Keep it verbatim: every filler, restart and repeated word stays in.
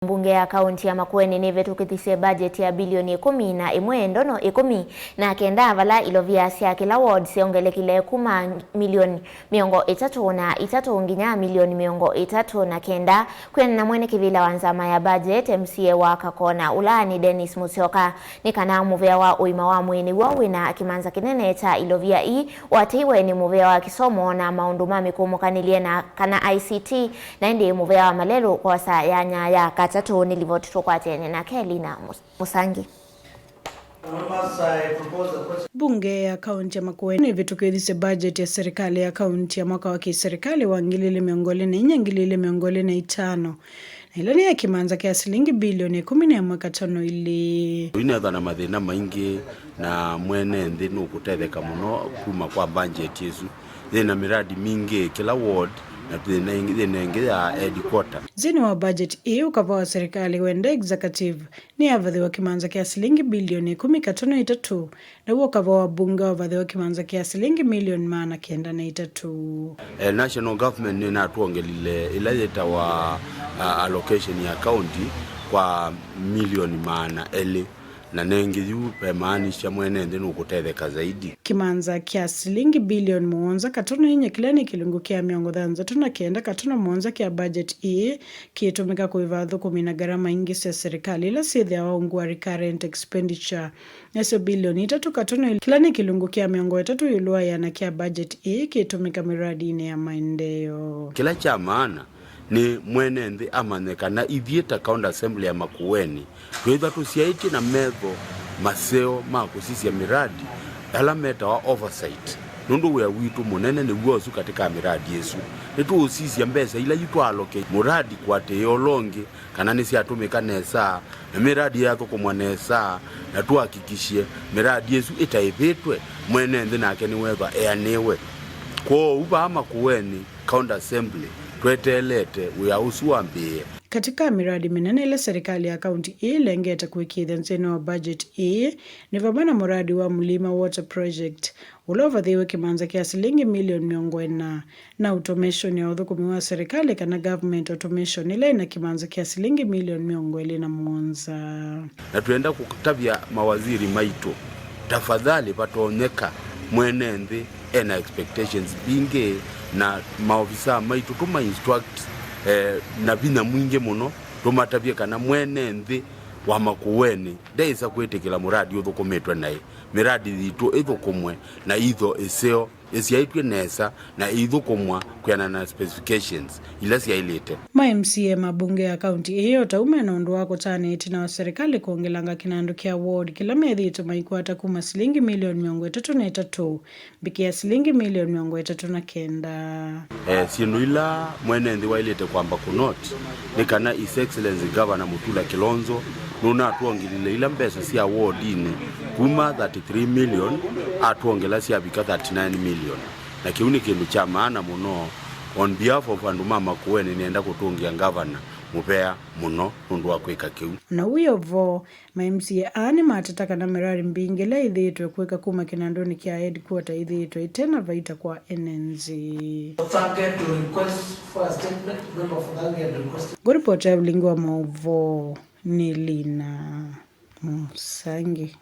Mbunge ya kaunti ya Makueni nĩvĩtũkĩthisye budget ya bilioni ĩkũmi na ĩmwe ndono ĩkũmi na kenda, vala ilovia sya kĩla ward syongelekile kuma milioni mĩongo ĩtatũ na itatũ nginya milioni mĩongo ĩtatũ na kenda. Kwĩanana na mwene kĩvĩla wa nzama ya budget, M C A wa Kakona, ũla nĩ Dennis Musyoka, nĩ kana mũvea wa ũima wa mwĩĩ nĩw'o wĩna kĩmanza kĩnene kya ilovia ii, ũatĩiwe nĩ mũvea wa kĩsomo na maũndũ ma mĩkũmũkanĩlye na kana I C T, na ĩndĩ mũvea wa malelũ kwosa yanya ya katatũ. Nĩ livoti tũkwatene na Kelina Mus-, Musangi. Mbunge ya kaunti ya Makueni nĩvĩtũkĩthisye budget ya serikali ya kaunti ya mwaka wa kĩserikali wa ngili ilĩ mĩongo ĩlĩ na inya, ngili ilĩ mĩongo ĩlĩ na itano, na ĩla nĩ ya kĩmanza kya silingi bilioni ĩkũmi na ĩmwe katono ilĩ. Inetha na mathĩna maingĩ na mwene nthĩ nũkũtetheka mũno kuma kwa budget ĩsu. Yĩna miradi mingĩ kĩla ward, na yĩna ĩngĩ, yĩna ĩngĩ ya headquarter. Nthĩnĩ wa budget ĩĩ, ũkava wa serikali wenda executive nĩyavathĩwa kĩmanza kya silingi bilioni ĩkũmi katono itatũ, naw'o ũkava wa mbunge wavathĩwa kĩmanza kya silingi milioni maana kenda na itatũ. Eh, national government nĩnatwongelile ĩla yĩtawa, ah, allocation ya county kwa milioni maana elĩ. Na nengĩ yu vemaanisya mwene nthĩ nũkũtetheka zaidi. Kĩmanza kya silingi bilioni mũonza katono inya, kĩla nĩ kĩlungu kya mĩongo thanthatũ na kenda katono mũonza kya budget ĩĩ, kĩtũmĩka kũĩva athũkũmi na ngarama ingĩ sya serikali ila syĩthĩawa ungu wa recurrent expenditure. Nasyo bilioni itatũ katono ilĩ, kĩla nĩ kĩlungu kya mĩongo ĩtatũ ĩũlũ wa ĩana kya budget ĩĩ, kĩtũmĩka miradinĩ ya maendeeo. Kĩla kya maana nĩ mwene nthĩ amanye kana ithyĩ ta County Assembly ya Makueni twĩthwa tũsyaĩtye na metho maseo ma kũsisya miradi ala metawa oversight, nũndũ wĩa witũ mũnene nĩw'o ũsu katĩ ka miradi ĩsu. Nĩtũũsisya mbesa ila yu twa allocate muradi kũatĩĩa ũla ũngĩ, kana nĩsyatũmĩka nesa, na miradi yathũkũmwa nesa, na tũakikisye miradi ĩsu ĩtaĩvĩtwe, mwene nthĩ nake nĩwethwa eanĩwe. Kwoou vaa Makueni, County Assembly, tweteelete wĩa ũsu wambĩĩe. Katĩ ka miradi mĩnene ĩla serikali ya kaunti ĩĩ ĩlengete kũĩkĩĩthya nthĩnĩ wa budget ĩĩ nĩ vamwe na muradi wa Mulima Water Project, ũla ũvathĩiwe kĩmanza kya silingi milioni mĩongo ĩna, na automation ya ũthũkũmi wa serikali kana government automation, ĩla ĩna kĩmanza kya silingi milioni mĩongo ĩlĩ na mũonza. Na twenda kũtavya mawaziri maitũ, tafadhali, vatonyeka, mwene nthĩ ena expectations mbingĩ, na maovisaa maitũ tũma instruct, eh, na vinya mwingĩ mũno, tũmatavye kana mwene nthĩ wa Makueni ndeĩsa kwĩtĩkĩla muradi ũthũkũmĩtwe naĩ. Miradi yitũ ĩthũkũmwe na itho ĩseo ĩsyaĩtw'e nesa na ithũkũmwa kwĩanana na specifications ila syaĩlĩte. Ma M C A ma mbunge ya kaunti ĩĩ o ta ũu mena ũndũ wa kũtanĩa ĩtina wa serikali kwongelanga kĩnandũ kya ward kĩla methĩĩtwe maikwata kuma silingi milioni mĩongo ĩtatũ na itatũ mbikĩa silingi milioni mĩongo ĩtatũ na kenda. Eh, syĩndũ ila mwene nthĩ waĩlĩte kwamba kũnoti nĩ kana His Excellency Governor Mutula Kilonzo nũnatwongilile ila mbesa sya wodinĩ kuma thirty-three million atwongela syavika thirty-nine million. Na kĩu nĩ kĩndũ kya maana mũno. On behalf of andũ ma Makueni, nĩenda kũtũngĩa ngavana mũvea mũno nũndũ wa kwĩka kĩu. Na wĩ o vo, ma M C A aa nĩmateta kana mĩradi mbingĩ ĩla ĩthĩĩtwe kwĩka kuma kĩnandũnĩ kya headquarter ĩthĩĩtwe ĩte na vaita kwa ene nthĩ. Ngũripota ya vilingi wa maũvoo nĩ Lina Musangi.